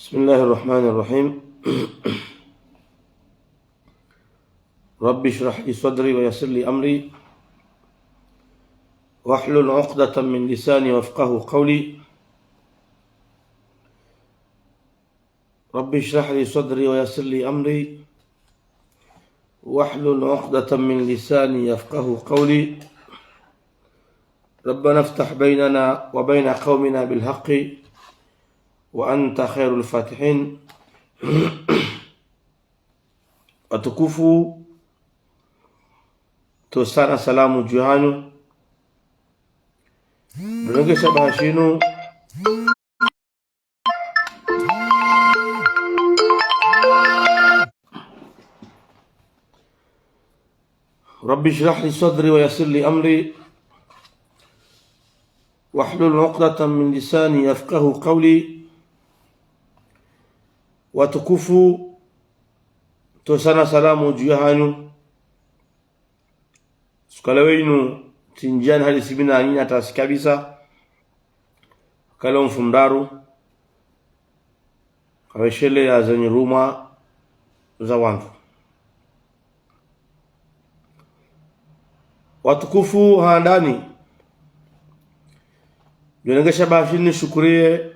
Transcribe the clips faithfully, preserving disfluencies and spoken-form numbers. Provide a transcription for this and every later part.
بسم الله الرحمن الرحيم. رب اشرح لي صدري ويسر لي أمري واحلل عقدة من لساني يفقهوا قولي. رب اشرح لي صدري ويسر لي أمري واحلل عقدة من لساني يفقهوا قولي. ربنا افتح بيننا وبين قومنا بالحق وأنت خير الفاتحين. Watukufu, ntsohusana salamu dju hanyu. Ndo nge shabaha shinu. رب اشرح لي صدري ويسر لي أمري واحلل عقدة من لساني يفقهوا قولي. Watukufu, ntsohusana salamu dju hanyu. Suku la leo inu, tsi ndjiani hali sibina nina tasi kabisa. Kalo mfumoraru, kawesheleya ze nyirumwa za wandru. Watukufu handani, ndo nge shabaha shinu nishukuriye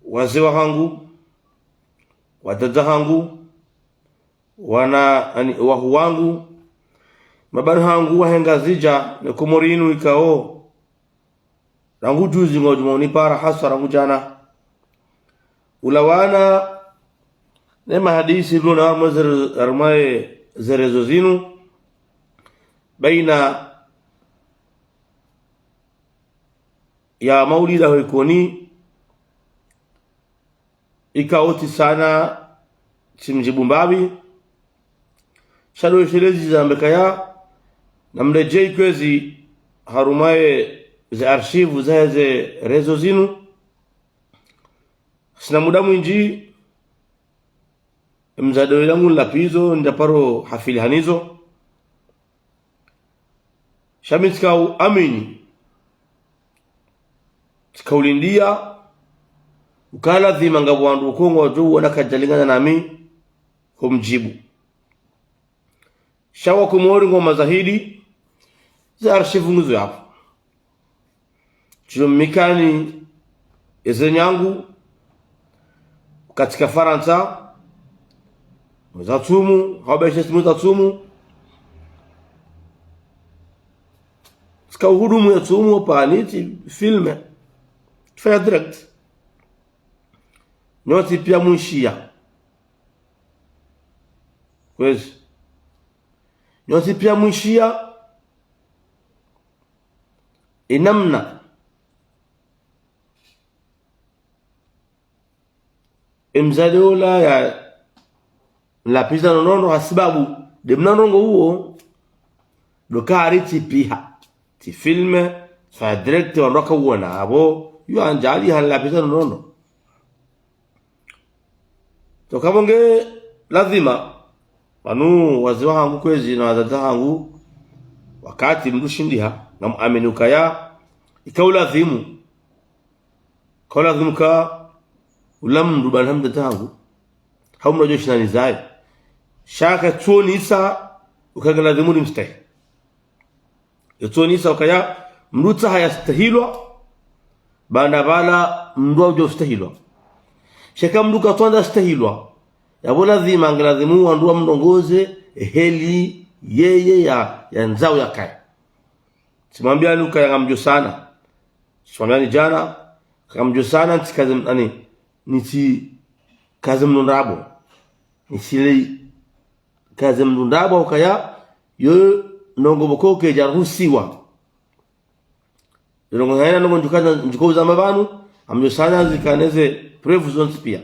wazee wahangu, wadada hangu, wana, ani, wahu wangu, mabani hangu wahe Ngazidja ne Komori inu ikao rangu juzi ngwadjuma unipara haswa rangu djana. Ulawana ne mahadisi luna harumwa ze, harumwa ze réseaux zinu. Baina ya Maulida ho Ikoni, ikao tsi sana tsimdjibu mbapvi. Sha ndo ishelezi zamba kaya, namredjeyi kwezi harumwa ze archives za ze réseaux zinu. Tsina muda mwindji, mdzadze wangu nilapvizo, ndja paro hafili hanizo. Sha mi tsika uamini, tsika ulindiya, ukaya lazima ngapvo wandru uko ngwadjo wona kadjalingana nami, ho mdjibu. Sha wakomori ngwao mazahidi, ze archives ngizo yapvo. Tsidjo mnikani eze nyangu, katsika Farantsa, mwezi wa tsumu, hau beshe tsi mwezi wa tsumu. Tsika uhudumu ye tsumu opvani tsifilme. Tsifanya direct. Nyontsi piya mwishiya. Kwezi. Nyontsi piya mwishiya. Inamna emdzadze ola yanilapviza no ndrondro hasibabu nde mna ndrongoo uwo. Ndo kari tsipiha, tsifilme, tsifanya direct wandru wakawona, apvo yo andjali hanilapviza no ndrondro. Tsoka pvo nge lazima, pvanu wazee wahangu kwezi na wadada hangu, wakati mndru shindiha, ngamuamini ukaya, ikao lazimu. Ikao lazimu ka ula mndru bana mdada hangu, hau mndru adjo shinda nizaye. Sha katsonisa ukaya nge lazimu nimstehi. Yotsonisa ukaya mndru tsaha yastehilwa, bana pvala mndru udjo stehilwa. Sha eka mndru katswandza stehilwa, yapvo lazima nge lazimu wandru wamrongoze heli yeye ya, yandzao yakaye. Tsimwambiyani ukaya ngamdjosana. Tsimwambiyani djana, ngamdjosana, ntsikaze m-, ani, nitsikaze mndru ndrabo. Nitsile kaze mndru ndrabo ukaya, yo ndrongoo pvoko kedjaruhusiwa. Yo ndrongoo hayina ndrongoo ndjuka, ndjuka uzamba pvanu, ngamdjosana zikane ze preuves zontsi piya.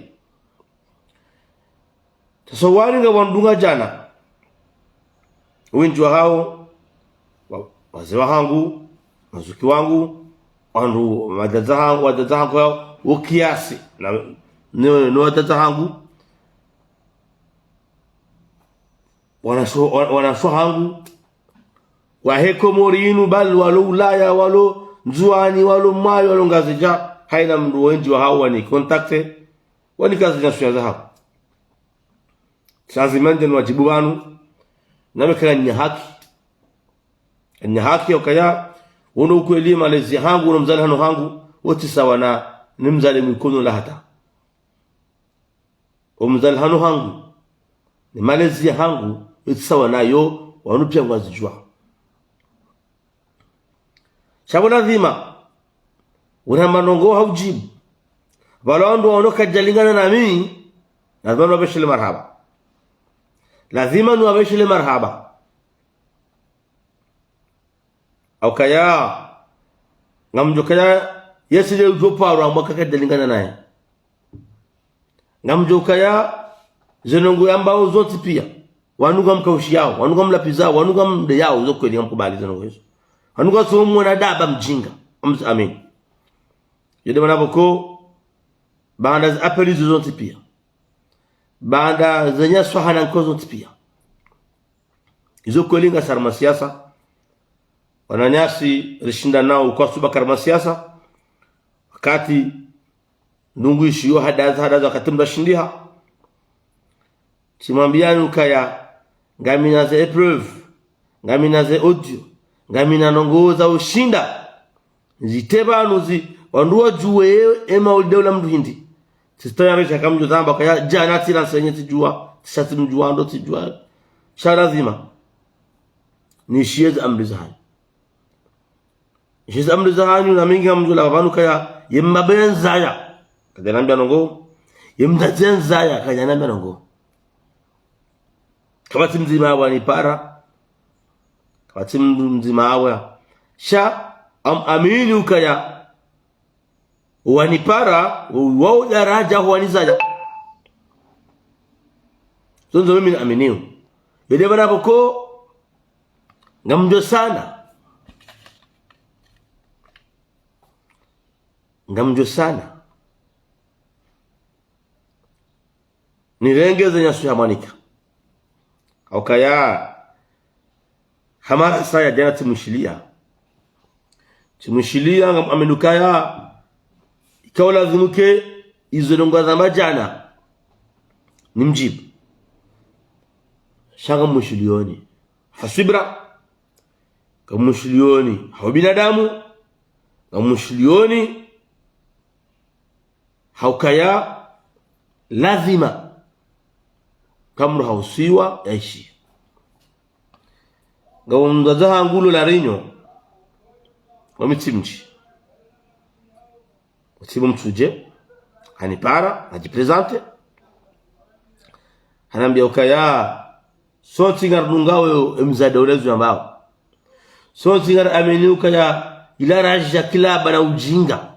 Sasa wani ngwandunga djana. Wendji wahao, wa-, wazee wahangu, wazuki wangu, wandru, wadada hangu, wadada hangu yao, wo kiasi, na, ne, ne wadada hangu. Wanasho-, wa-, wanasho hangu. Wahe Komori inu, bali walo Ulaya, walo Ndzuwani, walo Mwali, walo Ngazidja. Hayina mndru wendji wahao wani contacté. Wanika ze nyasuya zahaho. Sha ndzima ndje no wadjibu pvanu. Nami kaya nina haki. Nina haki ya ukaya, wono ukweli malezi yahangu, wono mzalihano hangu, wo tsi sawa na, ni mzalihano mkono la hata. Wo mzalihano hangu, ni malezi yahangu, wo tsi sawa nayo, wanu piya ngwazidjuwa. Sha pvo ladhima, wuna manongo ha udjibu. Pvala wandru waono kadjalingana nami, ladhima nuwapveshele marahaba. Ladhima nuwapveshele marahaba. Haukaya, ngamdjo kaya, yesi le udjo paro amba kadjalingana naye. Ngamdjo kaya, ze ndrongo yambao zontsi piya. Wanu ngamkaushiyao, wanu ngamlapvizao, wanu ngamdeyao, zo kweli ngamkubali ze ndrongo hizo. Wanu ngamsumwona daba mdjinga. Am-, amin. Yo nde mana pvoko, baanda ze appel izo zontsi piya. Baanda ze nyasuya hana nkozo zontsi piya. Izo kweli ngasi harumwa siasa. Wananyasi rishinda nao ukwasuba harumwa siasa. Wakati ndrongoo ishiyo hadaza, hadaza wakati mdru ashindiha. Tsimwambiyani ukaya, ngamina ze épreuve, ngamina ze audio, ngamina ndrongoo za ushinda. Zitre pvanu zi, wandru wadjuwe, ema ulida ula mdru hindri. Tsisitayarisha kamdjo zamba, kaya, djana tsila nsenye tsidjuwa, tsisha tsimdjuwa, ndo tsidjuwa. Sha ladhima. Nishiye ze amri zahanyu. Nishiye ze amri zahanyu, na mi ngamdjo la pvanu kaya, ye mbaba ya ndzaya. Kadjanambiya ndrongoo. Ye mdzadze ya ndzaya, kadjanambiya ndrongoo. Kapvatsi mdzima wanipara. Kapvatsi mdzima wa. Sha, am-, amini ukaya. Wanipara, wao daraja wanizaya. Zo ndzo mimi naaminiyo. Yo nde mana pvoko, ngamdjo sana. Ngamdjo sana. Nirenge ze nyasuya mwanika. Haukaya, hamara saya djana tsimwishiliya. Tsimwishiliya, ngam-, amini ukaya, ikao lazimu ke, izo ndrongoo zamba djana. Nimdjibu. Sha ngamwishiliyoni. Ha subira. Ngamwishiliyoni. Ha ubinadamu. Ngamwishiliyoni. Haukaya ladhima kamdru hausiwa yaishiye. Ngawo mdzadze hangu lo la Réunion, wa Mitsimdji. Utsibu Mtsudje, hanipara, nadjiprésenté. Hanambiya ukaya, sontsi ngaridungao ye mdzadze ule zu yambao. Sontsi ngariamini ukaya, ila radja kila bana udjinga.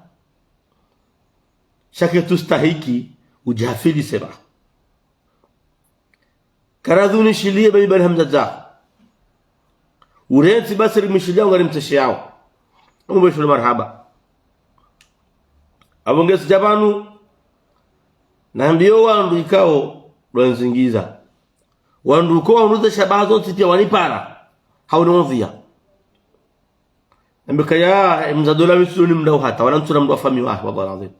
Sha ke tsustahiki udjihafili seba. Karadhunishiliye bayi bani hamdzadze. Urentsi basi rimwishiliya ngarimtsesheyao. Ngamupveshelo marahaba. Apvo ngesi dja pvanu. Nambiyo wandru ikao lwanzingiza. Wandru ko wandru ze shabaha zontsi piya wanipara. Haunonviya. Nambe kaya, e mdzadze ola mi tsidjo nimdao hata, wala ntsuna mdru wa famiyi wahe, wallahi al-azim.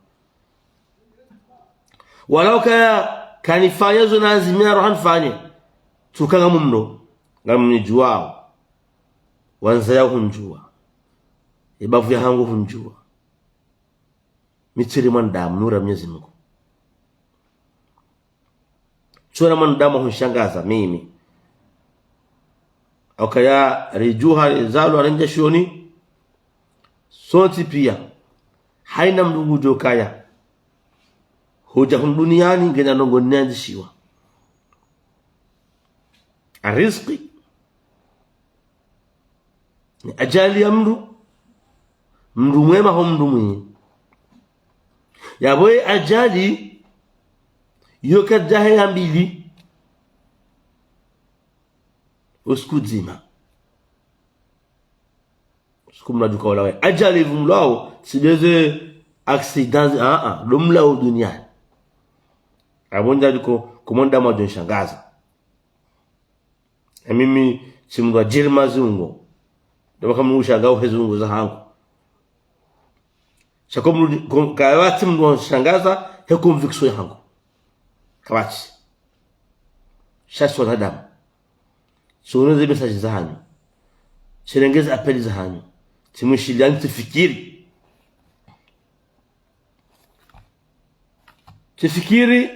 Wala ukaya, kanifanya zo nazimiya roha nifanye. Tsuka ngamumdro, ngamumdjuwao. Wandzaya hundjuwa. Ye bavu yahangu hundjuwa. Mi tsiri mwanadamu, nura Mwenyezi Mungu. Tsuna mwanadamu hunishangaza mimi. Haukaya ridjuha, rizalwa, rindjia shioni. Sontsi piya. Haina mdru ngudjo kaya. Hudja hunu duniyani ngena ndrongoo nne yandzishiwa. Ariziki. Ni ajali ya mdru. Mdru mwema ho mdru mwi. Yapvo ye ajali, yo kadjahe ya mbili. Usiku dzima. Usiku mdru adjuka wala we. Ajali ivumlwao, tsi ndeze accidents, a, a, ndo mlao duniyani. Apvo ndjadjuko, ko mwanadamu adjo nishangaza. Na mimi tsi mdru wa djirima ziungo. Ndo pvaka mdru ushangao he ziungo zahangu. Sha ko mdru, ko, kapvatsi mdru wa nishangaza he conviction yahangu. Kapvatsi. Sha si wanadamu. Tsiono ze message zahanyu. Tsirenge ze appel zahanyu. Tsimwishiliani tsifikiri. Tsifikiri,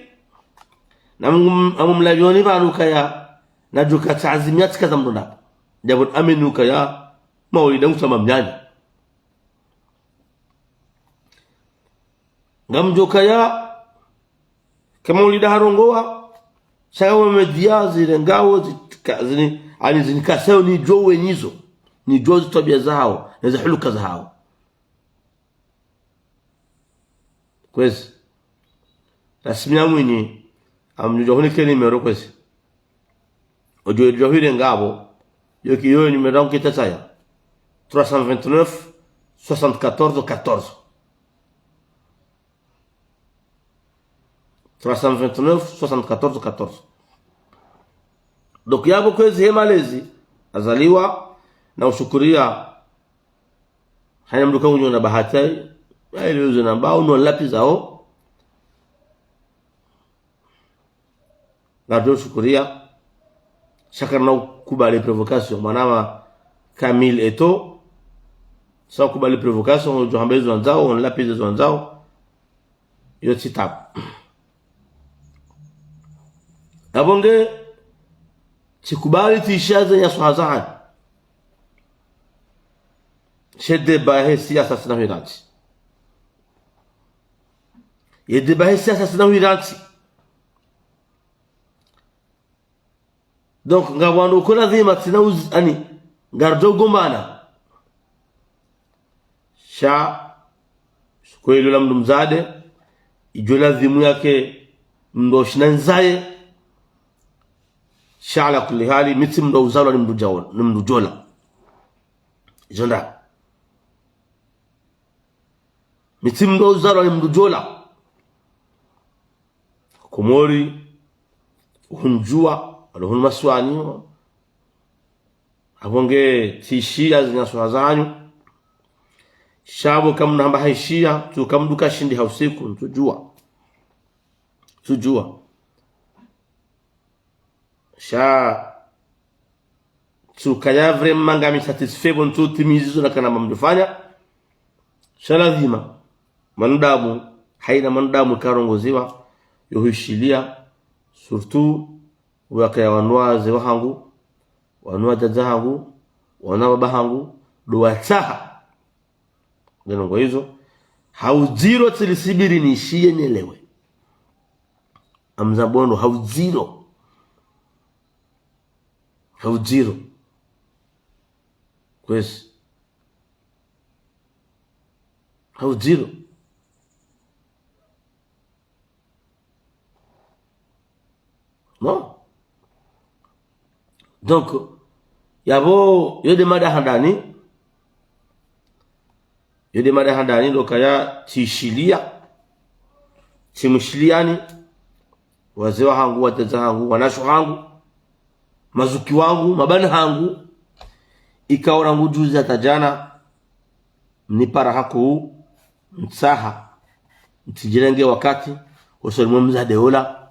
na mngu-, na mumlavioni pvanu kaya, nadjuka tsazimia tsikaza mndru ndapvo. Ndapvo amini ukaya, Maulida ngutsaha mnyanya. Ngamdjo kaya, ka Maulida harongowa, sha wo media zirengao, zika-, zini-, ani zinikasayo nidjuwe nyizo, nidjuwe zitwabia zahawo, na zihuluka zahawo. Kwezi. Rasmi ya mwinyi, ngamdjo hunika ye numéro kwezi. Odjo, odjo hwire ngapvo, yo ki yo numéro yangu kitatsaya. Trois cent vingt-neuf, soixante-quatorze, quatorze. Trois cent vingt-neuf, soixante-quatorze, quatorze. Donc, yapvo kwezi he malezi, azaliwa, na ushukuria, hayina mndru ka unyo na bahati, ya ile uzo na mbao, no lapi zao. Ngarudjo shukuria, sha karina ukubali provocation, mwanama Camille Eto'o, sa ukubali provocation, udjo hamba izo wandzao, unlapize izo wandzao, yo tsi tabu. Yapvo nge, tsikubali tsishiya ze nyaswaha zahanyu. She débat he siasa tsina hwirantsi. Ye débat he siasa tsina hwirantsi. Donc, ngapvo wandru ko lazima tsina uz-, ani, ngarudjo gombana. Sha, kweli ola mndru mdzadze, idjo lazimu yake mndru shina ndzaye. Sha ala kulli hali, mi tsi mndru uzalwa ni mndru djaola, ni mndru djola. Izo nda. Mi tsi mndru uzalwa ni mndru djola. Komori, hundjuwa, wala hunu masiwani. Yapvo nge tsishiya ze nyaswaha zahanyu. Sha pvo kamna hamba hayishiya, tsu kamdru kashindi ha usiku, ntsudjuwa. Ntsudjuwa. Sha, tsukaya vraiment ngami satisfait pvo ntsutimizi zo nakana mamdjofanya. Sha lazima, mwanadamu, hayina mwanadamu karongoziwa, yo huishiliya, surtout, wakaya wanu wazee wahangu, wanu wadzadze wahangu, wanu wababa hangu, ndo watsaha. Nde ndrongo izo, ha udziro tsilisibiri nishiye nielewe. Amza bondo, ha udziro. Ha udziro. Kwezi. Ha udziro. Non? Donc, yapvo, yo nde mada handani. Yo nde mada handani, ndo kaya tsishiliya. Tsimwishiliyani. Wazee wahangu, wadzadze hangu, wanashe hangu. Mazuki wangu, mabani hangu. Ikao rangu juzi hata jana. Mnipara haku, mtsaha, mtsidjirenge wakati, hosoni mwe mdzadze ola.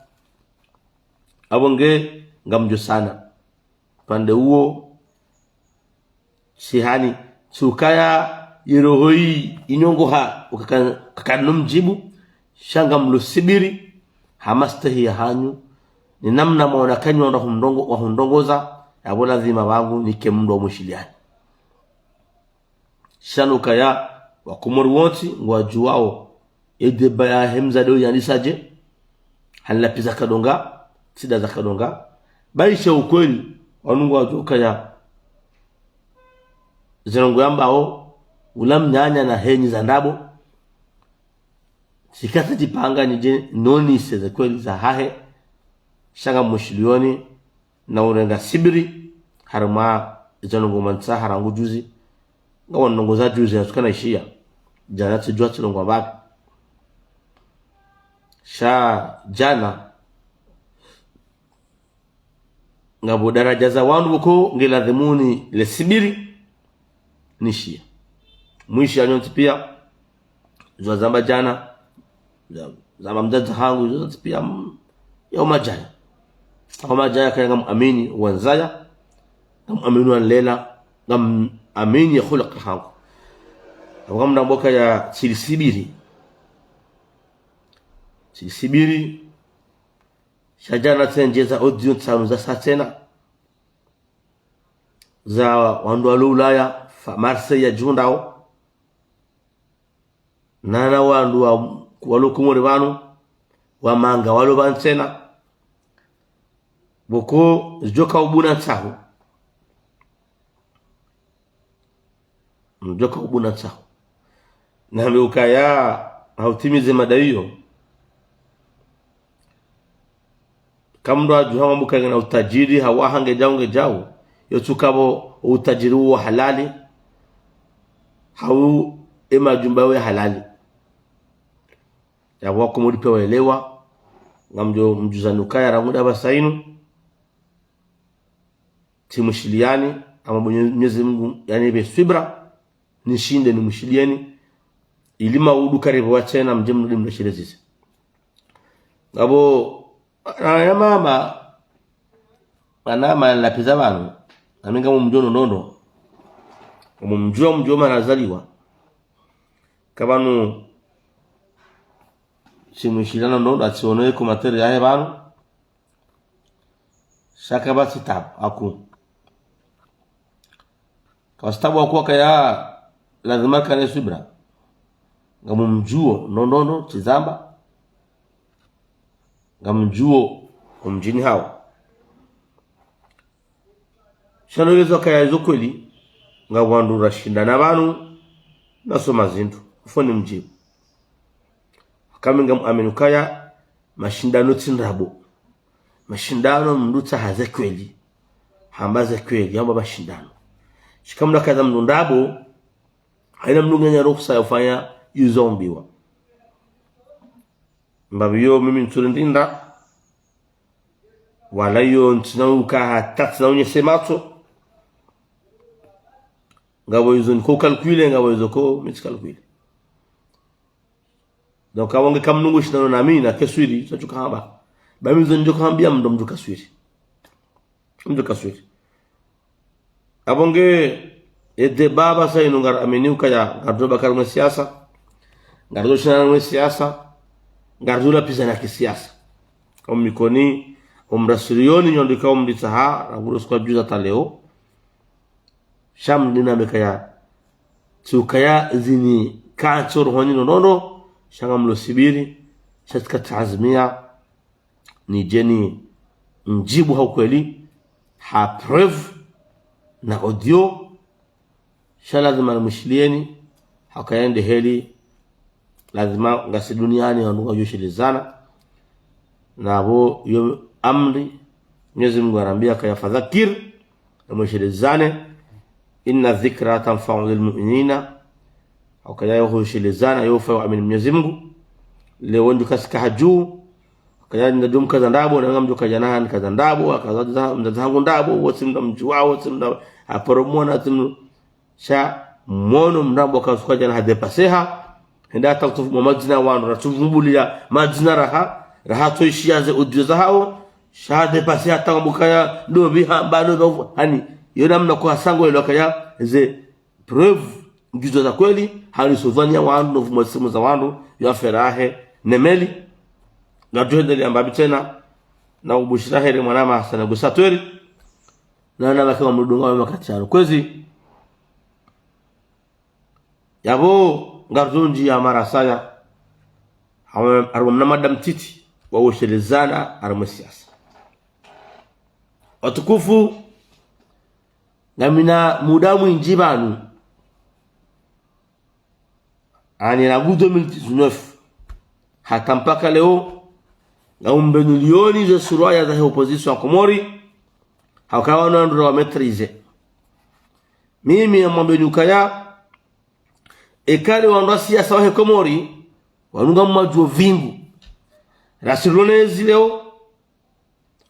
Apvo nge, ngamdjo sana. Pvandze uwo, sihani, tsukaya, ye roho yi, inyongoha, ukaka-, kakano mdjibu, sha ngamlo sibiri, ha mastehi yahanyu, ni namna mwaona kanyi wandru wahundrongo-, wahundrongoza, yapvo lazima wangu, nike mndru wa mwishiliyani. Sha nukaya, wakomori wontsi, ngwadjuwao, ye débat yahe mdzadze oyi yandisadje, hanlapvi za kadonga, tsida za kadonga, bayishe ukweli, wanu ngwadjuo kaya, ze ndrongo yambao, ula mnyanya na henyi za ndrabo, tsikatsi djipanga nidje, nonise ze kweli zahahe, sha ngamwishiliyoni, na urenga sibiri, harimwa izo ndrongo mwantsaha rangu juzi, ngawo ndrongo za juzi, na tsukana ishiya. Jana tsidjuwa tsilongwa mbapvi. Sha jana, ngapvo daraja za wandru pvoko, nge ladhimuni le sibiri, nishiya. Mwishiya nyontsi piya, zo zamba jana, za-, zamba mdzadze hangu, zo zontsi piya, mm, ya umadjaya. Au madjaya kaya ngam amini wandzaya, ngam amini wanlela, ngam amini ya khulaq hangu. Apvo ngam namboka ya tsilisibiri. Tsilisibiri, sha djana tsendjeza audio ntsanu za sa tsena. Za wandru walo Ulaya, fa Marseille ya djundao. Nana wandru wa, walo Komori pvanu, wa manga walo pvanu tsena. Pvoko zidjoka ubuna ntsahu. Mdjoka ubuna ntsahu. Nambe ukaya, hautimize mada iyo. Kamdru adjuha mambo kangena utadjiri, hawaha ngedjau ngedjau. Yo tsuka pvo utadjiri uwo halali. Hau emajumba yo ya halali. Yapvo wakomori pia waelewa. Ngamdjo mdjuzani ukaya rangu ndapvasa inu. Tsimwishiliani, ama bo Mwenyezi Mungu yanipve swibra, nishinde nimwishilieni, ili maudu karibu wa tsena mdje mrudi mreshelezise. Ngapvo, na ya mama, mana mama lapviza pvanu, nami ngamumdjuo nono, ngamumdjuo mdjuo mana azaliwa. Kapvanu, tsimwishiliana nono, atsiono ye commentaire yahe pvanu, sha kapvatsi tabu, aku. Kapvatsi tabu aku wakaya lazima kane swibra. Ngamumdjuo, nono, nono, tsizamba. Ngamumdjuo, omdjini hawo. Sha noleza kaya izo kweli, ngapvo wandru rashindana pvanu, nasoma zindru, foni mdjibu. Kami ngam amini ukaya, mashindano tsi ndrabo. Mashindano mndru tsaha ze kweli. Hamba ze kweli, hamba mashindano. Shika mndru akaza mndru ndrabo, haina mndru ngena ruhusa ya ufanya izo umbiwa. Mbapvi yo mimi ntsuri ndinda, wala yo ntsina uka hata tsina unyese matso. Ngapvo izo niko calculé, ngapvo izo ko mi tsi calculé. Donc, apvo nge kamnungu shindano nami na keswiri, sa tsuka hamba. Ba mi zo ndjo kahambia mndru mdjo kaswiri. Mdjo kaswiri. Apvo nge, e débat pvasa inu ngar amini ukaya, ngarudjo baki harumwa siasa, ngarudjo shindana harumwa siasa, ngarudjo lapvizana kisiasa. Kama Mikoni, omrasirioni, nyondo ika omritsaha, rangu lo siku wa djuza ta leo. Sha mndru nambe kaya, tsi ukaya zini kantsi rohoni nono, sha ngamlo sibiri, sha tsika tsazimia, nidje nimdjibu ha ukweli, ha preuve, na audio, sha lazima nimwishilieni, ha ukaya nde heli, lazima ngasi duniani wandru ngwadjo shelezana. Na apvo yo amri, Mwenyezi Mungu harambia kaya fadhakir, na mweshelezane, inna dhikra tanfa'u lilmu'minina. Ha ukaya yo hushelezana, yo ufa yo amini Mwenyezi Mungu. Leo ndjo kasika hadju, ha ukaya ndadjo mkaza ndrabo, na ngamdjo kaja na hani kaza ndrabo, akaza mzaza hangu ndrabo, wotsi mndru mdjuwa, wotsi mndru aporo mwona, wotsi mndru sha mwono mndru amba ukaya usiku wa djana hadepaseha. Hende hata kutsuvu mwa madzina wandru, ratsuvumbulia madzina raha, raha tsoishiya ze audio zahawo. Sha hadepaseha hata wamba ukaya, ndopvi hamba, ndopvi hamba. Hani, yo namna kuhasa ngo elo ukaya, ze preuve, ngizo za kweli, hani sovania wandru, no vumwa simu za wandru, yo affaire yahe, ne meli. Ngadjo hendelea mbapvi tsena, na ubushira heri mwanama Hassan Gusatweri. Na wana wake wa mdunga wa makati yanu. Kwezi, yapvo ngaridjo ndjiya mara saya, hawe, harumwa mna mada mtiti, wa woshelezana, harumwa siasa. Watukufu, ngamina muda mwindji pvanu. Ani rangu deux mille dix-neuf. Hata mpaka leo, ngamumbenulioni ze suraya zahe opposition ya Komori, ha ukaya wanu wandru ra wa maîtriser. Mimi namwambieni ukaya, eka le wandru wa siasa wahe Komori, wanu ngamwadjuo vingu. Rasi rilonezi leo,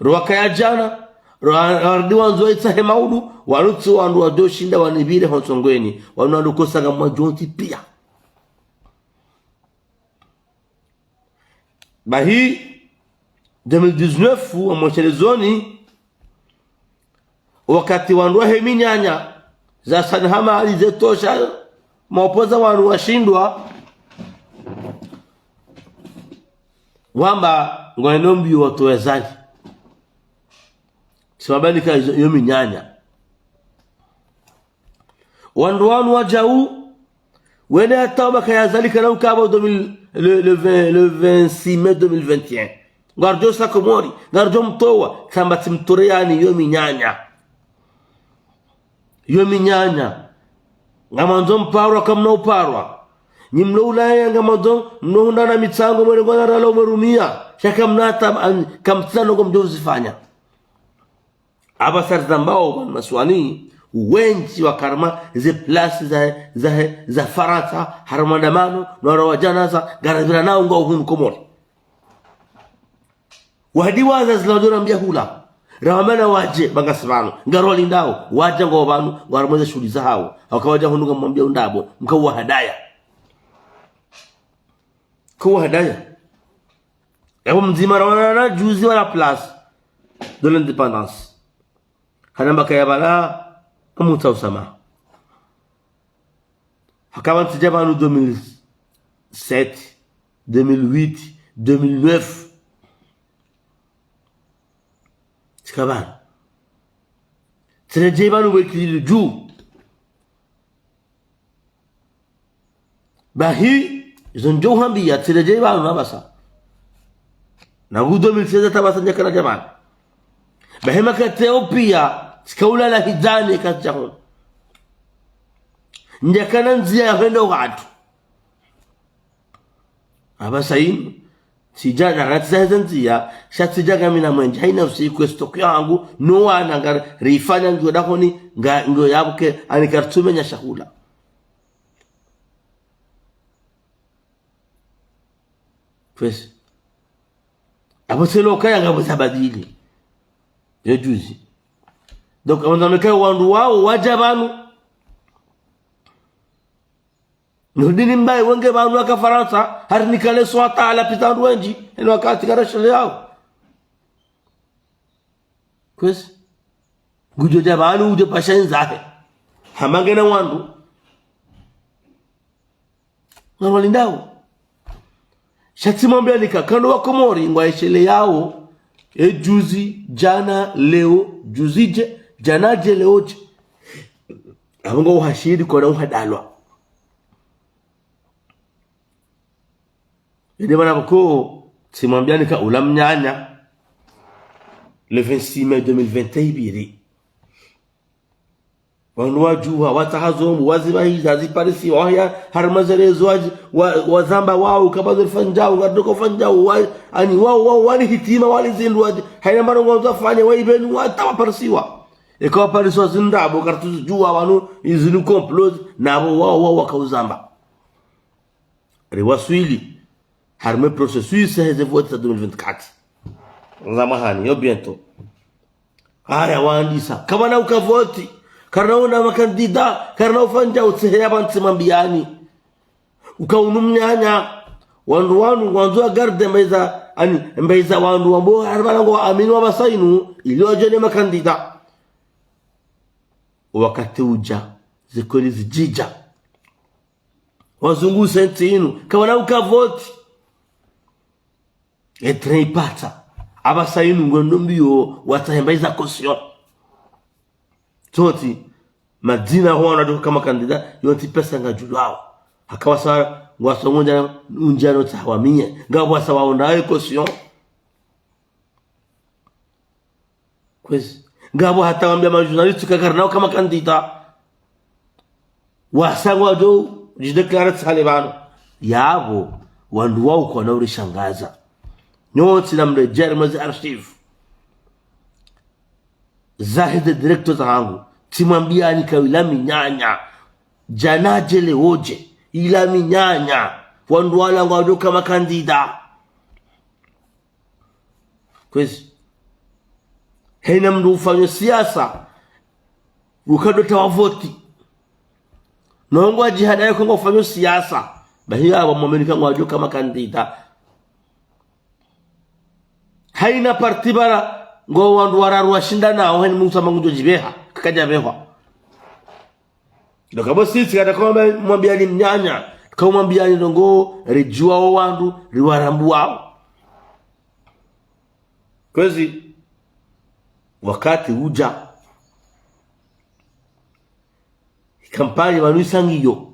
ro wakaya djana, ro wa-, warudi wandzo waitsahe maudu, wanu tsi wandru wadjoshinda wanipvire ho ntsongweni, wanu wandru kosa ngamwadjuo ntsi pia. Bahi, deux mille dix-neuf, wa mweshelezoni, wakati wandru wahe minyanya, za sana hama hali zetosha, maopoza wanu washindwa, wamba ngwendo mbio watowe Azali. Siwabandika izo, iyo minyanya. Wandru wanu wadjau, wene hata wabaka ya Azali kana ukaba deux mille, le, le vingt, le vingt-six mai deux mille vingt et un. Ngardjo sa Komori, ngardjo mtowa, tsamba tsimtore yani iyo minyanya. Iyo minyanya. Ngamandzo mparwa kamna uparwa. Nyi mlo Ulaya ngamandzo mno hundana mitsango mwele ngwana ralo mwerumia. Sha kamna hata am-, kamtsina nongo mdjo uzifanya. Aba sari zambao wanu masiwani, wendji wa karma ze place za, za, za Farantsa, harumwa ndamano, no wara wa djanaza, ngarapvira nao ngwao hunu Komori. Wahadi waza zila wadjo rambia hula. Rawamana wadje, banga sivanu. Ngaro lindao, wadja ngwao pvanu, ngwao harumwa ze shughuli zahao. Waka wadja hunu ngamwambia undrabo, mka uwahadaya. Kuwahadaya. Yapvo mdzima rawana na juzi wa la place de l'indépendance. Hanamba kaya pvala, amutsa usama. Hakaba ntsidja pvanu deux mille sept, deux mille huit, deux mille neuf. Tsikaba. Tsiredjei pvanu wekili dju. Bahi, izo ndjo uhambia, tsiredjei pvanu apvasa. Na ngu deux mille seize hata apvasa ndjakana djamani. Bahi makati yao pia, tsika ulala hidjani kati djahoni. Ndjakana ndzia ya hwenda uhatru. Apvasa inu, tsidja na rati za heza ndzia, sha tsidja ngamina mwendje, haina usiku ye stock yangu, no wana ngari, rifanya ngiyo dahoni, nga, ngiyo yabuke, ani karitsumenya shahula. Kwezi. Apvo selo kaya ngapvo zabadili. Yo juzi. Donc, on a le cas wandru wao, wadja pvanu. Nurdini Mbaye wenge pvanu waka Farantsa, hari nikale swata ala pita wandru wendji, eno wakati karashele yao. Kwezi. Ngudjo dja pvanu udjo pasha indzahe. Hama ngena wandru. Ngwao lindao. Sha tsimwambia nika kando wa Komori, ngwaesheleyao. E juzi, djana, leo, juzi dje, djana dje, leo dje. Apvo ngo uhashiri kona uhadalwa. Ede mana pvoko, tsimwambia nika ula mnyanya, le vingt-six mai deux mille vingt et un ibiri. Wanu wadjuha, watsaha zo mbu, wazibahiza, ziparisiwa, wahia, harumwa ze réseaux, wa, wazamba wao, kaba zo rifanyao, ngadoko fanyao, wa, ani wao, wao, wali hitima, wali zindru, wa, haina marongo za fanya, wa ibenu, wata waparisiwa. Eka waparisiwa zindrabo, karitsudjuwa wanu, izinu complot, napvo wao, wao, wakauzamba. Riwaswili, harumwa processus heze vote za deux mille vingt-quatre. Za mwahani, yo bientôt. Haya, wandisa. Kapvana uka vote. Karina una makandida. Karina ufanya utsehe ya pvantsi mambiani. Uka unu mnyanya. Wandru wanu, wandzo wa garde mbeza, ani, mbeza wandru wambo, haribala ngo amini wa pvasa inu, ili wadjone makandida. Wakati udja, ze kweli zidjidja. Wazungu senti inu, kapvana uka vote. E train ipatsa. Apvasa inu ngwendo mbio, watsahe mbeza caution. Tsotsi, madzina ho wana ndo kama kandida, yontsi pesa ngayidjulwao. Haka wasa, ngwasa undja, undja no tsaha wamie. Ngapvo wasa waonda e caution. Kwezi. Ngapvo hata wambia ma journaliste ka karina uka makandida. Wasa ngwadjo djidéclarer tsi hale pvanu. Yapvo, wandru wao kwana urishangaza. Nyontsi na mredjeri mwa ze archive. Zahe ze directeur zahangu. Tsimwambia nika ila minyanya. Djana dje leo dje. Ila minyanya. Wandru wala ngwadjo uka makandida. Kwezi. Haina mndru ufanyo siasa, uka ndo tsaha wa vote. Nongo wa djihada yako ngo ufanyo siasa. Bahi apvo mwamini ka ngwadjo uka makandida. Haina parti bara ngo wandru wararu washinda nao, heni Musa Mangunjo djipveha, kakadja pvehwa. Ndo kapvo sisi kata kamba mwambiani mnyanya, kamwambiani ndrongoo, ridjuwa wo wandru, riwarambuwao. Kwezi, wakati udja. Kampanyi pvanu isa ngiyo.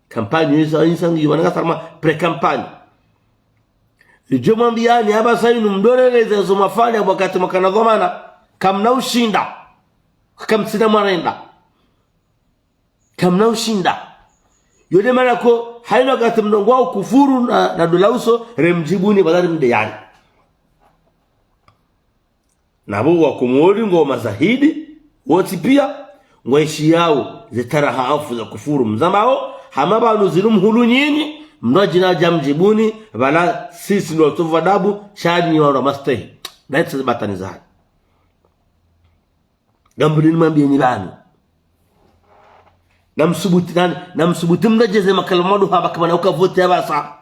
Kampanyi isa, isa ngiyo, pvanu ngasi harumwa pré-campagne. Idjo mwambiani, hapvasa inu mdoreleze zo mwafanya wakati mwakana dhwamana. Kamna ushinda. Kamtsina mwarenda. Kamna ushinda. Yo nde mana ko, haina wakati mndru ngwao kufuru na, na dola uso, remdjibuni, pvala rimdeyani. Na pvo wakomori ngo mazahidi, wontsi pia, ngwaishiyao ze tarahafu za kufuru mzambao, hama pvanu zinu mhulu nyinyi, mndru adjina dja mdjibuni, pvala sisi ndo watsovu adabu, sha nyi wandru wa mastehi. Ndaitsi ze batwani zanyu. Ngambulini mwambieni pvanu. Namsubuti, na, namsubuti mndru adjeze makala madu hamba kapvana uka voti hapvasa.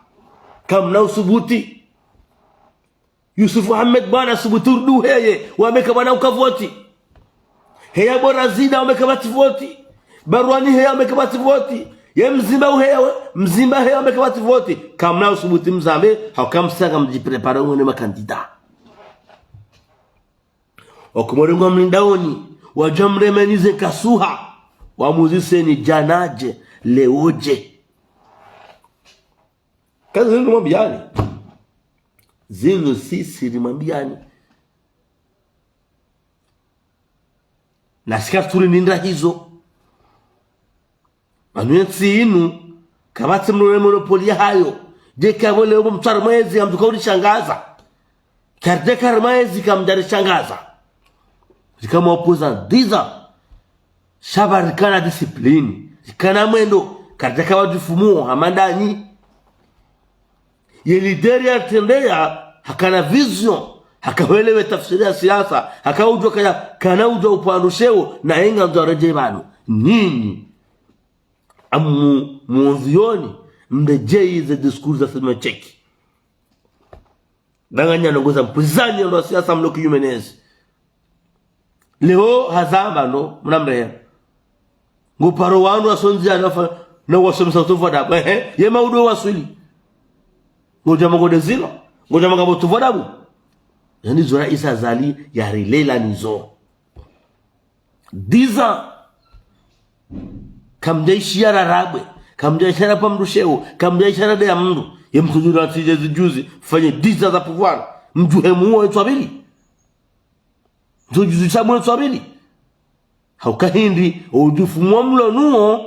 Kamna usubuti. Yusuf Ahmed bwana subutu rudu heye, wambe kapvana uka voti. Heya Borazida wambe kapvatsi voti. Barwani heya wambe kapvatsi voti. Ye Mzimba uheya we, Mzimba heya wambe kapvatsi voti. Kamna usubuti mzambe, hauka msanga mdjiprépare mwenye makandida. Wakomori ngwamlindaoni, wadja mremenize kasuha. Wamuziseni djana dje, leo dje. Kazi zinu mwambiani. Zinu sisi rimwambiani. Na sika turi ninda hizo. Pvanu yentsi inu, kapvatsi mndru ne monopole yahayo. Dje kapvo leo mtswari mwezi, ngamdjo uka urishangaza. Kardeka rimwezi kamdjarishangaza. Rika ma opposant dix ans. Sha pvo rikana discipline. Rikana mwendo. Kardeka wadjifumuo, hama ndanyi. Ye leader ya trendeya, hakana vision, hakahwelewe tafsiri ya siasa, hakaudjua kaya, kana udjua upvandru sheo, na yenga ndzo aredjei pvanu. Nyinyi, amu, muonzioni, mredjei ze discours za sema cheki. Danganya ndrongoo za mpuzani ndo wa siasa mlo kinyume nezi. Leo hazamba no, mna mreya. Ngo paro wandru wasondzia na fa-, na wasomesa utsovu adabu. Ehe, ye maudu waswili. Ngodja mangode zilo. Ngodja mangabo utsovu adabu. Zani zo raisi Azali yarilela nizo. Dix ans. Kamdjaishiya rarabwe. Kamdjaishiya rapva mndru sheo. Kamdjaishiya radeya mndru. Ye mtsudjura tsi dje zidjuzi. Fanye dix ans za pouvoir. Mdjuhe muo etswa pvili. Ndo djuzi sha mwe etswa pvili. Hauka hindri, oudjufu mwa mlo nuo.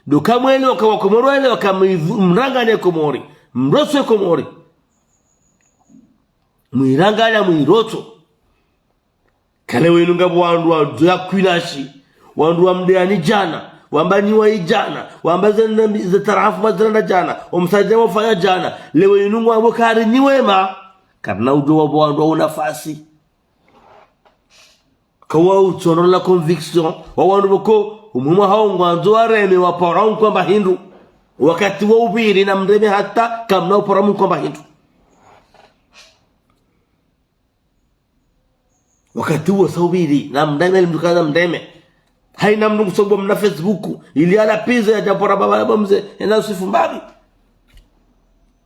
Ndo kamwene waka wakomori wale waka mwivu-, mrangane Komori. Mrotso Komori. Mwirangana mwirotso. Kale wenu ngapvo wandru wa dzoya kwinashi. Wandru wa mdeyani djana. Wamba nyi wa idjana. Wamba ze nda-, ze tarahafu maziranda djana. Omsaidia wafanya djana. Lewo inu ngwapvo kari nyi wema. Karina udjo wapvo wandru wa unafasi. Kawa utsonoro la conviction, wa wandru pvoko, umwimwa hao ngwandzo wareme wapara unkwamba hindru. Wakati wa upviri na mreme hata, kamna upara mkwamba hindru. Wakati wa sa upviri, na mreme limtukana mreme. Haina mndru ngusobo mna Facebook, ili ala pize ya djapora baba ya bomze, ena usifu mbabi.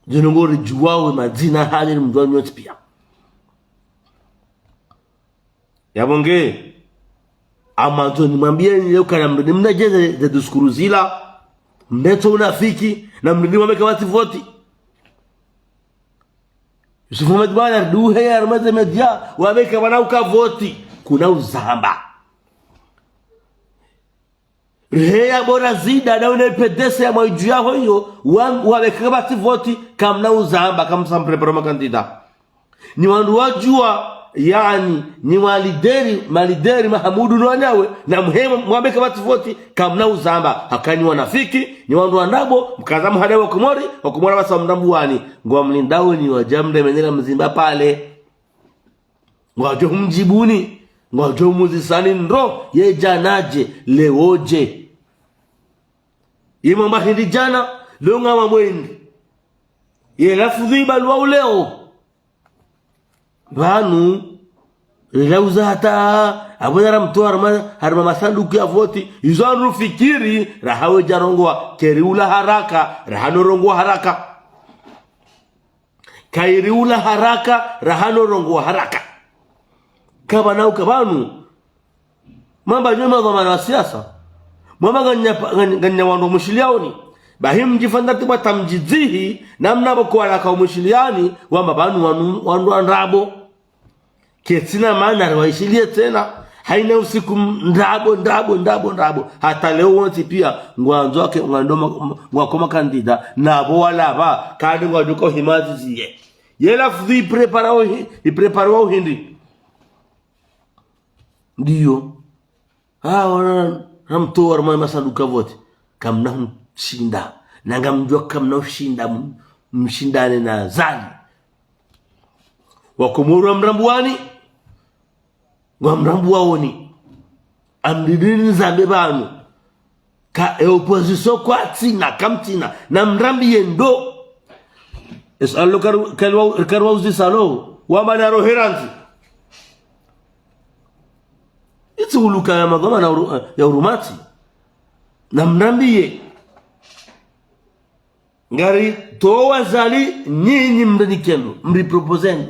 Djeno ngori djuwawe madzina hali mdjuwa nyontsi pia. Yapvo nge, amandzo nimwambiyeni leo kana mndru, nimna djeze ze diskuru zila, mndetso unafiki, na mndru nimwambe kapvatsi voti. Yusuf Mohamed bwana, duhe ya harumwa ze media, wambe kapvana uka voti, kuna uzamba. Riheya bora zida, na une P D C ya mwaidju ya hoyo, wa, wambe kapvatsi voti, kamna uzamba, kamsa mprepara makandida. Ni wandru wadjuwa, yaani, ni walideri, malideri, Mahamudu no wanyawe, na muhema, mwambe kapvatsi voti, kamna uzamba. Haka ni wanafiki, ni wandru wa ndrabo, mkaza muhada wa Komori, wa Komori wasa mndambuwani. Ngwamlindao ni wadja mremenera mzimba pvale. Ngwadjo humdjibuni, ngwadjo humuzisani ndro, ye djana dje, lewo dje. Ye mwamba hindri djana, leo ngamwambo hindri. Ye lafudhi ibalwa uleo. Pvanu, rilauza hata, apvo na ramtowa harumwa, harumwa masanduku ya voti, izo wandru fikiri, raha wedja rongowa, keriula haraka, raha no rongowa haraka. Kayiriula haraka, raha no rongowa haraka. Kapvana uka pvanu, mwamba nyi madhwamana wa siasa. Mwamba nganya, nganya, nganya wandru wa mwishiliyaoni. Bahi mdjifanya tibwa tamdjidzihi, namna pvoko walaka wa mwishiliyani, wamba pvanu wanu, wandru wa ndrabo. Ketsina maana riwaishiliye tsena. Hayina usiku m-, ndrabo, ndrabo, ndrabo, ndrabo. Hata leo wontsi piya, ngwandzo wake, ngwandoma, ngwakoma kandida. Na pvo wala pva, kandi ngwadjo uka uhimadziziye. Ye lafudhi ipreparawo hi-, ipreparawo hindri. Ndiyo. Ah, wana, ramtowa harumwa masanduku ya voti. Kamna humshinda. Na ngamdjuwa kamna ushinda m-, mshindane na Azali. Wakomori wamrambuwani. Wamrambuwaoni. Amdidini zambe pvanu. Ka e opposition kwatsina, kamtsina. Namrambiye ndo. Eswali lo karu-, kaliwa-, kariwauzisa lo. Wamba na roherandzi. Itsi huluka ya madhwamana uru-, ya urumati. Namrambiye. Ngaritowa Azali nyinyi mrinikendo, mripropozeni.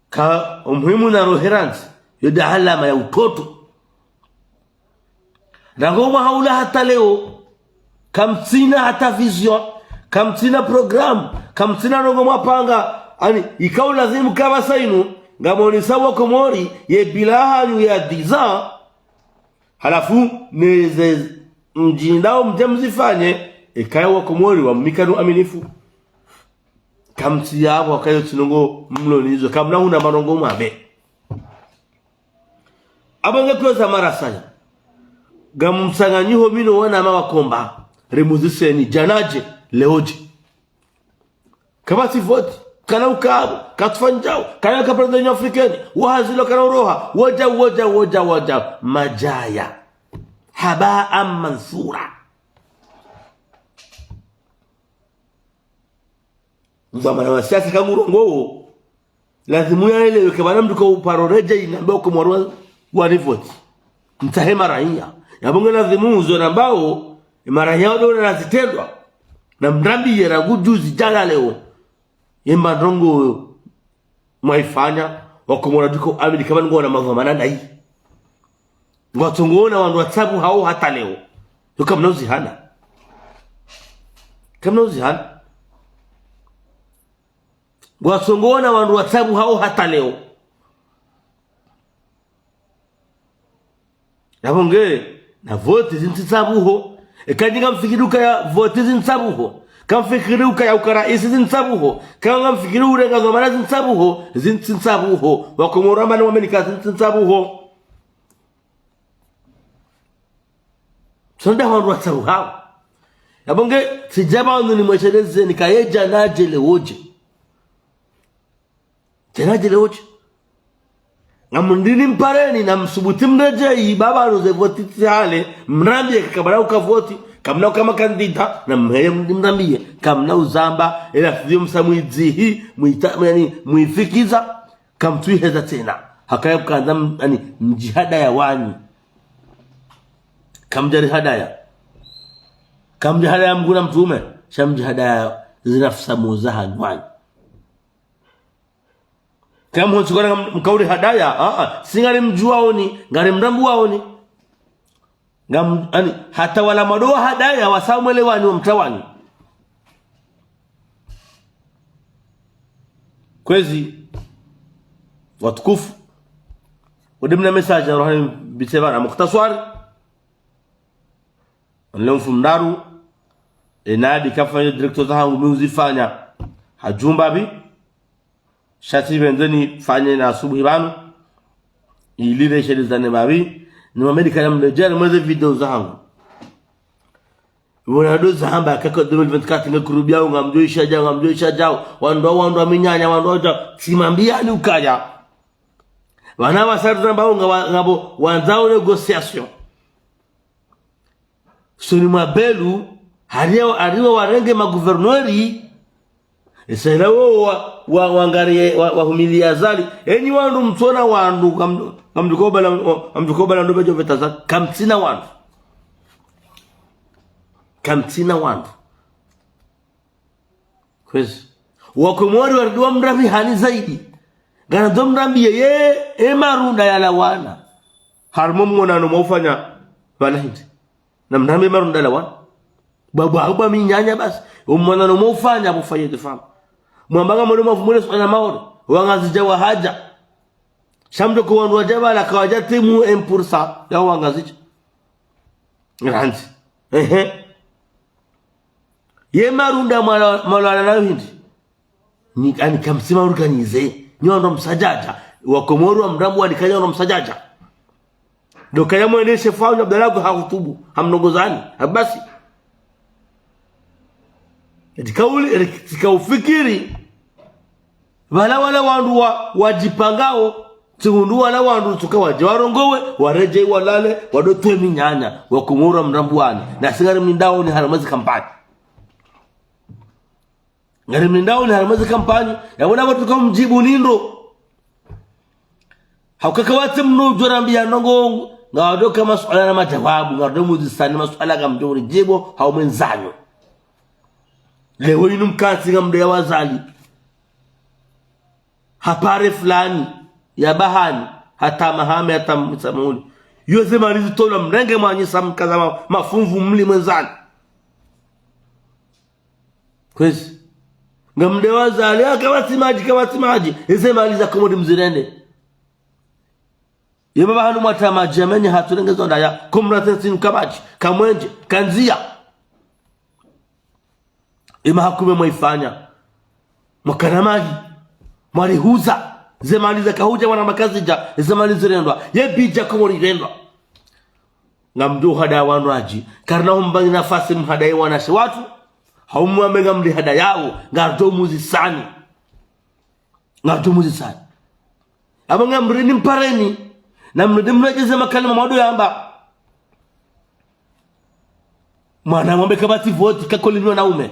Ka omuhimu na roherandzi, yo nda alama ya utoto. Rangu mwaha ula hata leo, kamtsina hata vision, kamtsina programme, kamtsina ndrongoo mwapanga, ani, ikao lazimu kapvasa inu, ngamonesa wakomori, ye bilan hanyu ya dix ans, halafu, neze mdjindao mdje mzifanye, ekaya wakomori wamnika no uaminifu. Kamtsi yapvo, wakayo tsi ndrongoo mlo nizo, kamna huna mandrongoo mwambe. Apvo nge kweza marasanya. Ngamtsanganyiho mi no wanama wakomba, rimuziseni, djana dje, leo dje. Kapvatsi voti, kana ukapvo, katsufanyao, kana kapvandza Union Africaine, wahazilo kana uroha, wodja, wodja, wodja, wodja, madjaya. Habaan manthura. Mdhwamana wa siasa kangurongowo, lazimu yaelewe ke pvana mndru ka uparo redjeyi nambe wakomori wa, wanivoti. Mtsahe maraiya. Yapvo nge lazimu uzo nambao, maraiya wado na zitrendwa. Namrambiye rangu juzi djana leo. Yemba ndrongoo mwayifanya, wakomori wadjo uka uamini kamwe ngwona madhwamana ndayi. Ngwatsongowona wandru watsabuhao hata leo. Yo kamna uzihana. Kamna uzihana. Ngwatsongowona wandru watsabuhao hata leo. Yapvo nge, na voti zintsi tsabuho. Eka nyi ngamfikiri ukaya voti zintsi tsabuho. Kamfikiri ukaya uka raisi zintsi tsabuho. Ka ngamfikiri urenga dhwamana zintsi tsabuho. Zintsi tsabuho. Wakomori wamba ni wamenika zintsi tsabuho. Sonda wandru watsabuhao. Yapvo nge, tsidja pvanu nimweshelezeni ka ye djana dje leo dje. Djana dje leo dje. Ngamdini mpareni na msubuti mredjeyi, baba nuze voti tsi hale, mrambiye ke kamna uka voti, kamna uka makandida, na mheye mdini mrambiye, kamna uzamba, ela fiyo msa mwidzihi, mwita, yani, mwifikiza, kamtsuiheza tsena. Hakaya kukandza m-, yani, mdjihadaya wanyu. Kamdjarihadaya. Kamdjihadaya Mngu na mtrume, sha mdjihadaya zinafsi zahanyu wanyu. Kamhotsi kwana mkauri hadaya, a, a, si ngarimdjuwaoni, ngarimrambuwaoni. Ngam-, ani, hata wala mado wahadaya, wasa mwelewani wamtawani. Kwezi, watukufu, ode mna message na rohani bitse pvanu, mukhtaswari. Nleo mfumoraru, enadi kafanya directeur zahangu mi uzifanya ha djumba pvi. Sha tsi pvendze nifanye na asubuhi pvanu. Ili reshelezane mapvi. Ni mamedi kana mlejele mweze video zahangu. Wona ndo zahamba kaka deux mille vingt-quatre nge kurubiyao, ngamdjo isha djao, ngamdjo isha djao. Wandru, wandru wa minyanya, wandru wa djao. Tsimambiyani ukaya. Wana wasari zambao nga wa-, ngapvo wandzao négociation. Soni mwa Belu, hariwa, hariwa warenge magouverneurs, Esa ila wo wa, wa, wangariye, wa, wahumilia Azali. Enyi wandru mtsona wandru, kam-, kamdjukobala, kamdjukobala ndo bedjo veta Azali. Kamtsina wandru. Kamtsina wandru. Kwezi. Wakomori warudi wamrambiye hani zaidi. Ngarado mrambiye ye, ye marunda yalawana. Harumwa mwonano mwaufanya pvala hindri. Na mrambiye marunda yalawana. Baba, baba minyanya basi. Omwonano mwaufanya, mwaufanya de femme. Mwamba ngamwone mwavu mwone suala Maore. Wangazidja wahadja. Sha mdjo ko wandru wadja pvala kawadja timu un pour cent ya Wangazidja. Randzi. Ehe. Ye marunda mwala-, mwalala nayo hindri. Ni, ani kamsima uruka nize. Nyi wandru msadjadja. Wakomori wamrambu wanikanya wandru msadjadja. Ndo kaya mwendeshe faulu Abdallah hakutubu. Hamnongozani. Abasi. Eti kauli, eti kaufikiri. Pvala wala wandru wa, wadjipangao, tsihundru wala wandru tsuka wadje warongowe, waredjei walale, wadotwe minyanya, wakomori wamrambuwani, nasi ngari mlindaoni harumwa ze kampanyi. Ngari mlindaoni harumwa ze kampanyi, yapvo napvo tsuka mdjibu nindro. Hauka kawatsi mndru udjo rambiya ndrongoo, ngawadoka masuala na majawabu, ngawadomuzisani masuala ngamdjo ridjibu, hau mwendzanyo. Leo inu mkantsi ngamdeya Azali. Hapare fulani, ya bahani, hata mahame, hata msamuli. Yo ze mali zitolwa mrenge mwanyisa mkaza ma-, mafumvu mli mwendzani. Kwezi. Ngamdeya Azali, ah, kawatsi madji, kawatsi madji. Eze mali za Komori mzirende. Ye baba hanu mwata madji ya menye hatulenge zo ndaya. Komori tsi nsi nu kamadji, kamwenje, kandziya. Ema hakume mwaifanya. Mwakana mali. Mwarihuza. Ze mali za kahudja wana makazidja. Ze mali zirendwa. Ye bidja Komori irendwa. Ngamdjo uhadaya wandru wadji. Karina humbangi nafasi mhadaye wanashe watru. Hau mwambe ngamrihadayao. Ngardo muzisani. Ngardo muzisani. Apvo ngamrini mpareni. Na mrudi mredjeze makalima mwado yamba. Mwana mwambe kapvatsi voti, kakoli nyo wanaume.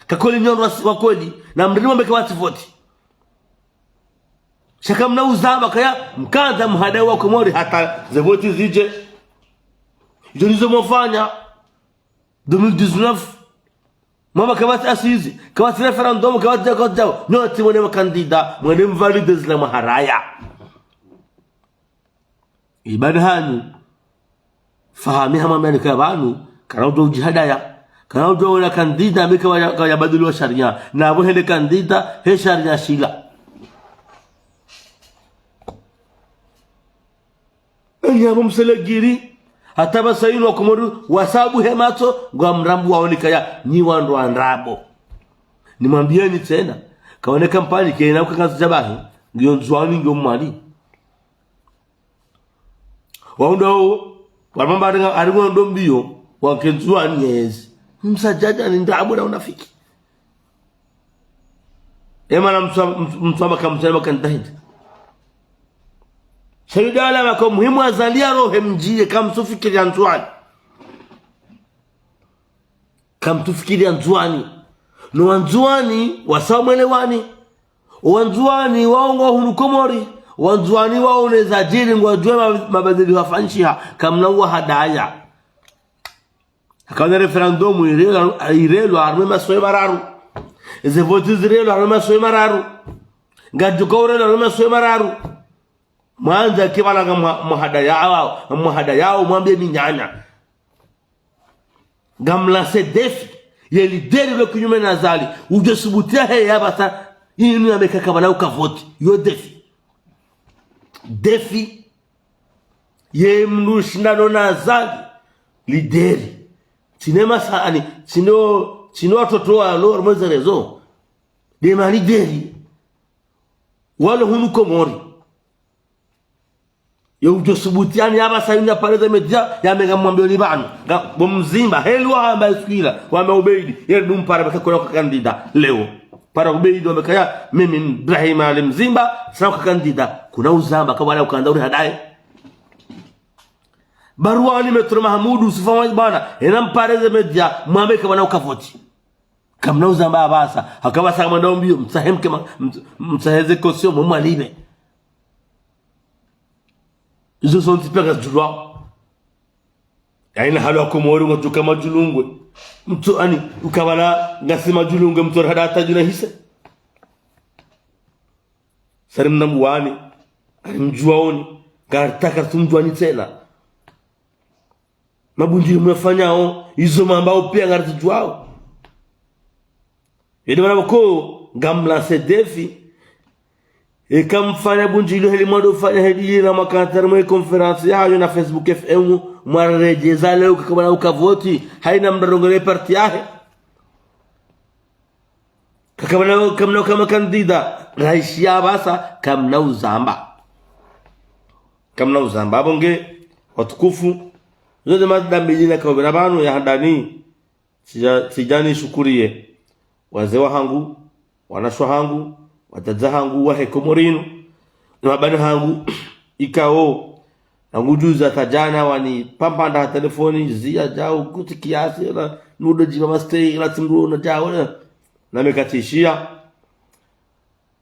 Kakoli nyo wandru wa kweli. Na mrini mwambe kapvatsi voti. Sha kamna uzamba kaya, mkandza mhadaye wakomori hata ze voti zidje. Idjo nizo mwafanya. Deux mille dix-neuf. Mwamba kapvatsi assises, kapvatsi référendum, kapvatsi djao, kapvatsi djao. Nyo tsi mwende makandida, mwende mvalide zila mwahadaya. Ibada hanyu. Fahami hamwambiani kaya pvanu, kana udjo udjihadaya. Kana udjo wona kandida, mi kawaya, kawaya badili wa sharia. Na apvo hende kandida, he sharia shila. Enyi apvo mselegiri, hata pvasa inu wakomori, wasabu he matso, ngwamrambuwao nikaya, nyi wandru wa ndrabo. Nimwambiyeni tsena, kaone kampanyi kena uka Ngazidja bahi, ngiyo Ndzuwani, ngiyo Mwali. Wahundra wo, walimamba aringa, aringa ndo mbiyo, wake Ndzuwani yezi. Msadjadja ni ndrabo na unafiki. Ema na mswa-, ms-, mswama kamsema kantahindi. Shayidala mako muhimu Azali ya rohe mdjiye kamsufikiri ya Ndzuwani. Kamsufikiri ya Ndzuwani. No Wandzuwani, wasamwelewani. Wandzuwani, waongo hunu Komori. Wandzuwani, waone zadjiri ngwadjuwa ma-, mabadili hafanyishiha. Kamna uwahadaya. Hakaona référendum irelwa, irelwa harumwa masiwa mararu. Eze voti zirelwa harumwa masiwa mararu. Ngadjuka urelwa harumwa masiwa mararu. Mwandza kibala nga mwa-, mwahadayao, mwahadayao, mwambiye minyanya. Ngamlance défi. Ye leader lo kinyume na Azali. Udjo subutu ya heye ya pvasa, inu ya meka kabala uka voti. Yo défi. Défi. Ye mndru shindano na Azali, leader. Tsine masa, ani, tsino, tsino watoto wa lo, harumwa ze réseaux. Nde ma leader. Walo hunu Komori. Yo udjo subutu, ani, ya pvasa inu ya pare ze média, ya meka mwambiyo ni pvanu. Nga, bo Mzimba, heli wahamba iskwila, wamba Ubeidi, ye ndumpara baka kuna uka kandida, leo. Para Ubeidi wambe kaya, mimi Ibrahim Ali Mzimba, tsina uka kandida. Kuna uzamba, kabala ukandza urihadaye. Baruwa ni Maître Mahamudu Yusufa wa bwana, ena mpare ze média, mwambe kabala uka voti. Kamna uzamba apvasa. Haka apvasa kamwenda ombiyo, mtsahe mke ma-, mt-, mtsahe ze caution, mwe mwalipve. Izo zontsi pia ngazidjulwao. Haina hali wa Komori ngwadjuka madjulungwe. Mtru ani, ukabala ngasi madjulungwe, mtru hada hata djuna hise. Sari mna mbuwani, ari mdjuwaoni, ngaritaka tumdjuwani tsena. Mabundjiri mwafanyao, izo mambao pia ngarizidjuwao. Ede mana pvoko, ngamlance défi. Eka mfanya bundjiri heli mwado fanya heli na makantari mwe conférence yayo na Facebook F M, mwaredjeza leo kakabala ukavoti, haina mdarongole parti yahe. Kakabala kamna kama kandida, raisi ya apvasa, kamna uzamba. Kamna uzamba. Apvo nge, watukufu, zode madambili na kaubira pvanu ya handani, tsija-, tsijani shukuriye. Wazee wahangu, wanashe wahangu, wadzadze wahangu, wahe Komori inu, ni mabani hangu, ikao, nangu djuza tadjana wani pambanda ha telefoni, ziya djau, kuti kiasi, na nudo djiba mastei, na tsimruo na djau, na, na mekatishia.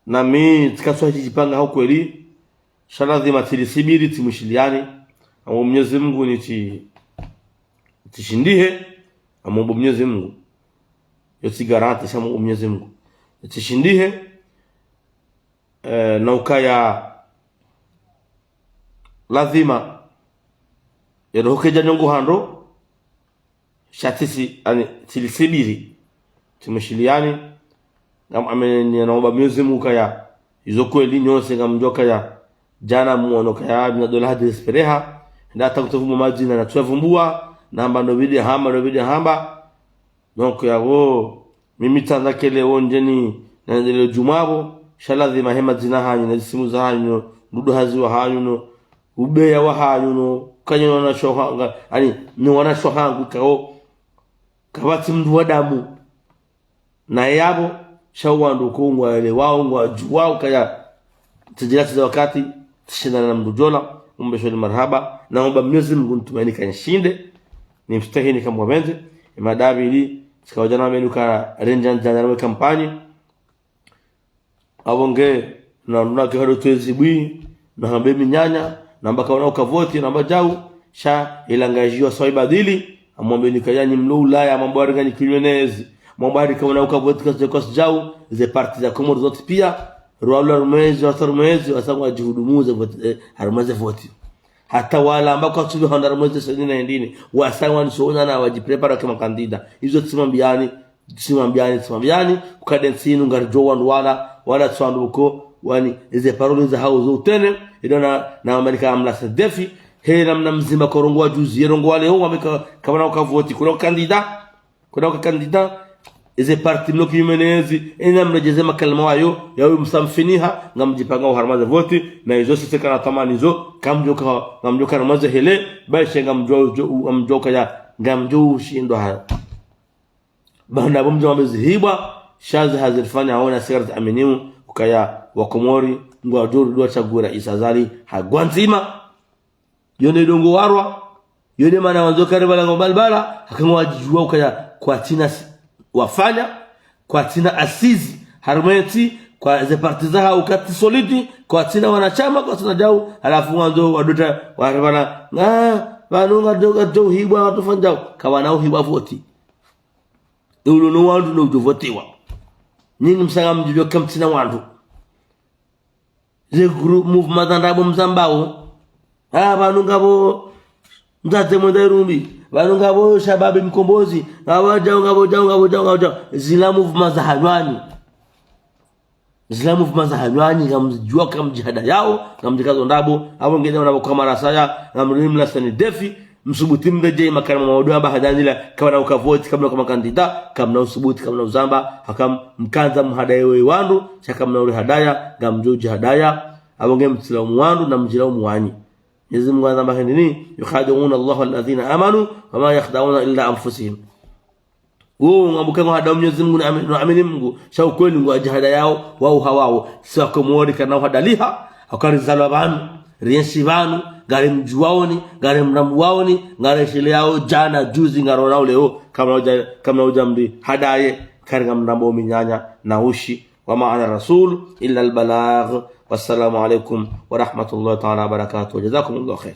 Na mi, tsika swahi djipanga ha ukweli, sha lazima tsilisibiri, tsimwishiliani, amo Mwenyezi Mungu ni tsi-, tsishindihe, amo bo Mwenyezi Mungu. Yo tsi garanti, sha amo bo Mwenyezi Mungu. Tsishindihe, eh, na ukaya lazima, yero hokedja nyongo hando, sha tsisi, ani, tsilisibiri. Tsimwishiliani, ngam amene ni naomba Mwenyezi Mungu kaya, izo kweli nyose ngamdjo kaya, djana mwono kaya, bina dola hadi espereha, nda hata kutovu mwa madjina na tsuyavumbua, na hamba ndo bidi hamba, ndo bidi hamba. Donc, yapvo, mimi tsandza kele wondjeni, na ndele djumwa pvo, sha lazima he madzina hanyu, na zisimu zahanyu, no, ndudu hazi wahanyu, no, ubeya wahanyu, no, kanyo na shoha-, nga, ani, ni wanashe wahangu kao, kapvatsi mndru wa damu. Na yapvo, sha wandru ko ngwaelewao, ngwadjuwao kaya, tsidjila tsiza wakati, tsishindana na mndru djola, umbe shoni marahaba, na umba Mwenyezi Mungu nitumaini kanishinde, ni mstehi ni kamwa benze, emadabi ili, tsika wadjana wamenu ka renja ndjana na we kampanyi, apvo nge, na nuna ke hado twezi bwi, na hambe minyanya, na mba kawana ukavoti, na mba djau, sha ilangajiwa sawa ibadili, amwambe ni kaya ni mlo Ulaya, amwambe wari nganyi kinywe nezi, amwambe wari kawana ukavoti kasi, kasi djau, ze parti za Komori zontsi pia, rwalwa rumwezi, rwasa rumwezi, wasa ngwadjihudumuze voti, eh, harumweze voti. Hata wala amba kwatsubi handa harumweze seni na indini, wasa ngwani sona na wadjiprepara kama kandida. Izo tsimwambiani, tsimwambiani, tsimwambiani, ukade ntsinu ngaridjo wandru wala, wala tsi wandru uko, wani, eze parole zahao zo utene, ido na, na amanika amlance défi, he namna mdzima korongo wa juzi, yerongo wale, ho, wameka, kamana ukavoti, kuna kandida, kuna kandida, eze parti mlo kinyume nezi, ena mredjeze makalima wayo, yawe msamfiniha, ngamdjipanga uharumwa ze voti, na izo sisi kana tamani zo, kamdjoka, ngamdjoka harumwa ze hele, baishe ngamdjo, djo, ngamdjoka ya, ngamdjo ushindwa hayo. Bana bo mdjomba bezihibwa, sha ze hazirifanya haona sikara za aminiu, ukaya wa Komori, ngwadjo rudi watsagura Isa Azali, hagwa ndzima. Yone dongo warwa, yone mana wandzo kare bala ngo balbala, haka ngwadjuwa ukaya kwatsina si-, wafanya, kwatsina asizi, harumwa entsi, kwa ze parti zahao katsi solide, kwatsina wanashama, kwatsina djau, halafu wandzo wadota, waribana, nga, pvanu ngadjo, ngadjo uhibwa, wandru fanya djau, kawana uhibwa voti. Ulo no wandru no udjo votiwa. Nyinyi msanga mdjudjo kamtsina wandru. Ze groupe mouvement za ndrabo mzambao. Ah, pvanu ngapvo Mdzadze Mwenda Irumbi. Pvanu ngapvo Shababi Mkombozi. Ngapvo djau, ngapvo djau, ngapvo djau, ngapvo djau. Zila mouvement za hanyu wanyu. Zila mouvement za hanyu wanyu, ngamdjuwa kamdjihadayao, ngamdjikazo ndrabo, apvo ngena wana kwa marasaya, ngamdjuwa mlance défi, msubuti mredjei makalima mawudu amba hadandila, kamna ukavoti, kamna kama kandida, kamna usubuti, kamna uzamba, haka mkandza mhadaye wandru, sha kamna urihadaya, ngamdjo udjihadaya, apvo nge mtsilaumu wandru, na mdjilaumu wanyu. Mwenyezi Mungu anamba hindrini, يخادعون الله والذين آمنوا وما يخدعون إلا أنفسهم. Wo, ngambuka ngwahadao Mwenyezi Mungu na ami-, na amini Mungu, sha ukweli ngwadjihadayao, wao hawao, si wa Komori kana uhadaliha, haka rizalwa pvanu, rienshi pvanu, ngari mdjuwaoni, ngari mrambuwaoni, ngari shileyao, djana, juzi, ngaronao leo, kamna udja, kamna udja mdri, hadaye, Kari ngamnambo minyanya na ushi. وما على الرسول إلا البلاغ. والسلام عليكم ورحمة الله تعالى وبركاته. جزاكم الله خير.